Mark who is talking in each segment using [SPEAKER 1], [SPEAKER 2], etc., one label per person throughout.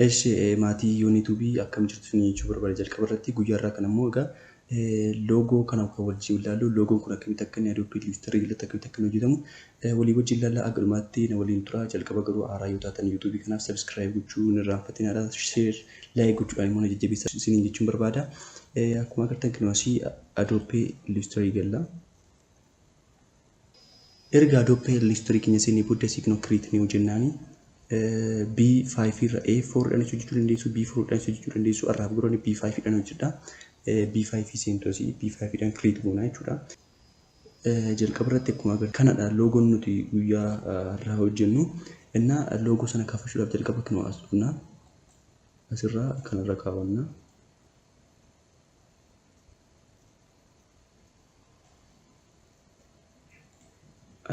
[SPEAKER 1] Eshi maatii yuunituubii akkam jirtu isin jechuu barbaada jalqaba irratti guyyaa irraa kan ammoo egaa loogoo kana kan wajjin ilaallu loogoon kun akkamitti akka inni Adobe Illustrator jalatti akkamitti akka inni hojjetamu walii wajjin ilaalla akka dhumaatti na waliin tura jalqaba garuu haaraa yoo taatan yuutuubii kanaaf subscribe gochuu hin irraanfatinaa share like gochuudhaan immoo na jajjabeessaa isiniin jechuun barbaada. Akkuma agartan kunoo asii Adobe Illustrator galla. Erga Adobe Illustrator keenya seenee booddee asii kunoo create new jennaani. B5 irra A4 dhaan hojjechuu dandeessu, B4 dhaan hojjechuu dandeessu. Har'aaf garuu ani B5 dhaan hojjedha. B5 seentu asii B5 dhaan create goona jechuudha. Jalqaba irratti akkuma agartan kanadha loogoon nuti guyyaa har'aa hojjennu. Innaa loogoo sana kaafachuudhaaf jalqaba kunoo as dhufna. Asirraa kanarra kaawwanna.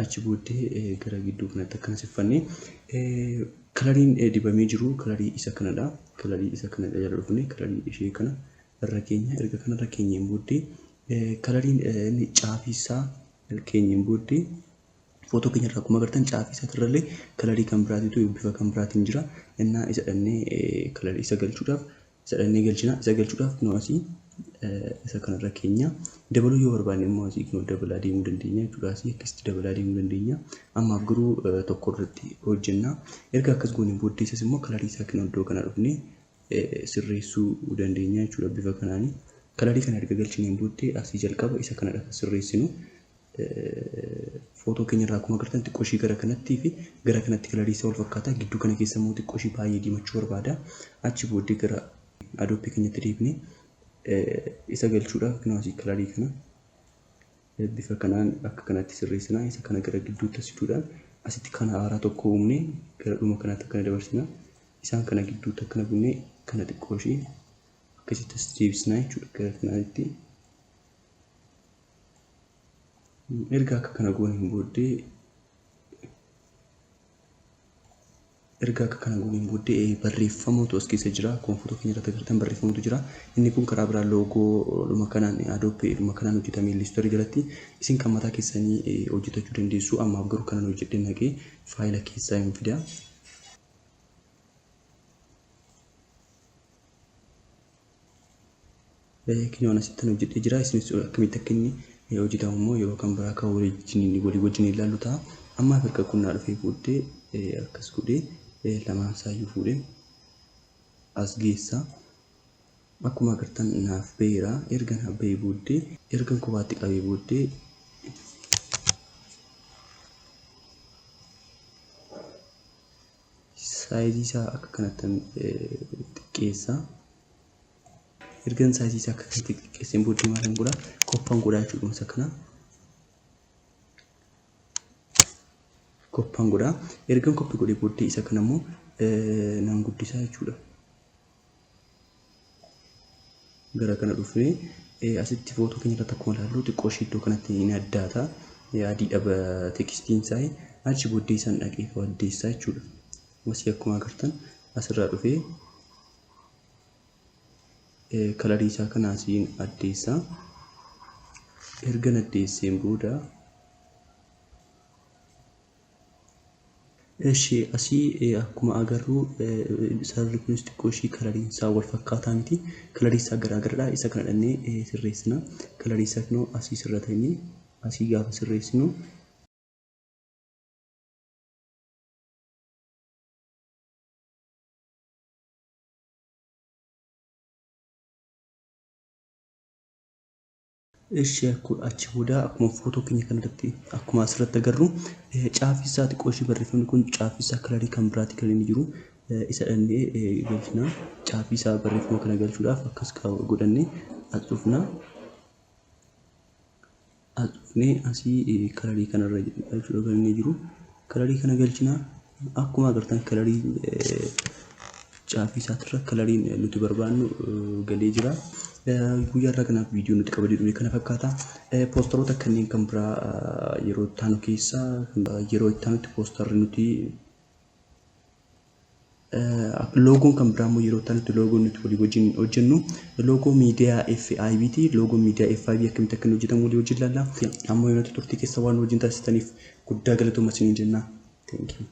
[SPEAKER 1] Achi booddee gara gidduu kanatti akkana siffannee kalariin dibamee jiru kalarii isa kanadha. Kalarii isa kanadha jala dhufne kalarii ishee kana irra keenya erga kanarra keenyeen booddee kalariin inni caafii isaa keenyeen booddee footoo keenya irraa akkuma agartan caafii isaatirrallee kalarii kan biraatitu bifa kan biraatiin jira. Innaa isa dhannee kalarii isa galchuudhaaf isa dhannee galchina. Isa galchuudhaaf kunoo asii isa kanarra keenya dabaluu yoo barbaanne immoo asii kunoo dabalaa deemuu dandeenya jechuudha. Asii akkasitti dabalaa deemuu dandeenya. Ammaaf garuu tokko irratti hojjenna. Erga akkas goonee booddee isas immoo kalarii isaa kunoo iddoo kana dhufnee sirreessuu dandeenya jechuudha bifa kanaani. Kalarii kana erga galchineen booddee asii jalqaba isa kanadha kan sirreessinu. Footoo keenya irraa akkuma agartan xiqqoo ishii gara kanattii fi gara kanatti kalarii isaa wal fakkaata. Gidduu kana keessa immoo xiqqoo ishii baay'ee diimachuu barbaada. Achi booddee gara Adobe keenyatti deebinee isa galchuudhaaf kunoo asii kalarii kana bifa kanaan akka kanatti sirreessina. Isa kana gara gidduutti as fiduudhaan asitti kana haaraa tokko uumnee gara dhuma kanaatti akkana dabarsina. Isaan kana gidduutti akkana bunnee kana xiqqoo ishii akkasitti as deebisna jechuudha gara kanaatti. Erga akka kana gooneen booddee erga akka kana gooneen booddee barreeffamatu as keessa jira. Akkuma footoo keenya irratti agartan barreeffamatu jira. Inni kun karaa biraa loogoo dhuma kanaan Adobe dhuma kanaan hojjetame Illustrator jalatti isin kan mataa keessanii hojjetachuu dandeessu. Ammaaf garuu kanan hojjedhe naqee faayila keessaa hin fida. Kinoon asittan hojjedhee jira. Isinis akkamitti akka inni hojjetamu immoo yeroo kan biraa kan walii wajjin ilaallu ta'a. Ammaaf erga kunnaa dhufee booddee akkas godhee lamaan isaayyuu fuudhee as geessa. Akkuma agartan naaf baheera. Erga naaf bahee booddee erga kophaatti qabee booddee saayizii isaa akka kanatti xiqqeessa. Ergan saayizii isaa akka kanatti xiqqeesseen booddee maalan godhaa? Koppaan godhaa jechuudha isa kana. Koppaan godhaa. Ergan koppii godhee booddee isa kana immoo nan guddisaa jechuudha. Gara kana dhufnee asitti footoo keenya irratti akkuma ilaallu xiqqoo ishee iddoo kanatti ni addaata. Adiidha tekstiin isaa achi booddee isaan dhaqee addeessaa jechuudha. Asii akkuma agartan asirraa dhufee kalarii isaa kana asiin addeessaa. Ergan addeesseen booda Eshi asii akkuma agarru sararri kunis xiqqoo ishii kalariin isaa wal fakkaataa miti. Kalarii isaa garaagaradha. Isa kana dhannee sirreessina. Kalarii isaa kunoo asii sirrata inni. Asii gaafa sirreessinu Eshi achi booda akkuma footoo keenya kanarratti akkuma asirratti agarru caafii isaa xiqqoo ishii barreeffamni kun caafii isaa kalarii kan biraati kan inni jiru isa dhannee galchina. Caafii isaa barreeffama kana galchuudhaaf akkas godhannee as dhufna. As dhufnee asii kalarii kanarra jechuudha kan inni jiru. Kalarii kana galchina. Akkuma agartan kalarii caafii isaatirra kalariin nuti barbaannu galee jira. Guyyaa irraa kanaaf viidiyoo nuti qabadee dhufne kana fakkaata. Poostaroota kanneen kan biraa yeroo itti aanu keessa yeroo itti aanutti poostarri nuti loogoon kan biraa immoo yeroo itti aanutti loogoon nuti walii wajjin hojjennu loogoo miidiyaa FIB ti. Loogoon miidiyaa FIB akkamitti akka inni hojjetamu walii wajjin ilaalla. Amma yeroo turtii keessa waan wajjin taasistaniif guddaa galatooma isiniin jenna. Thank you.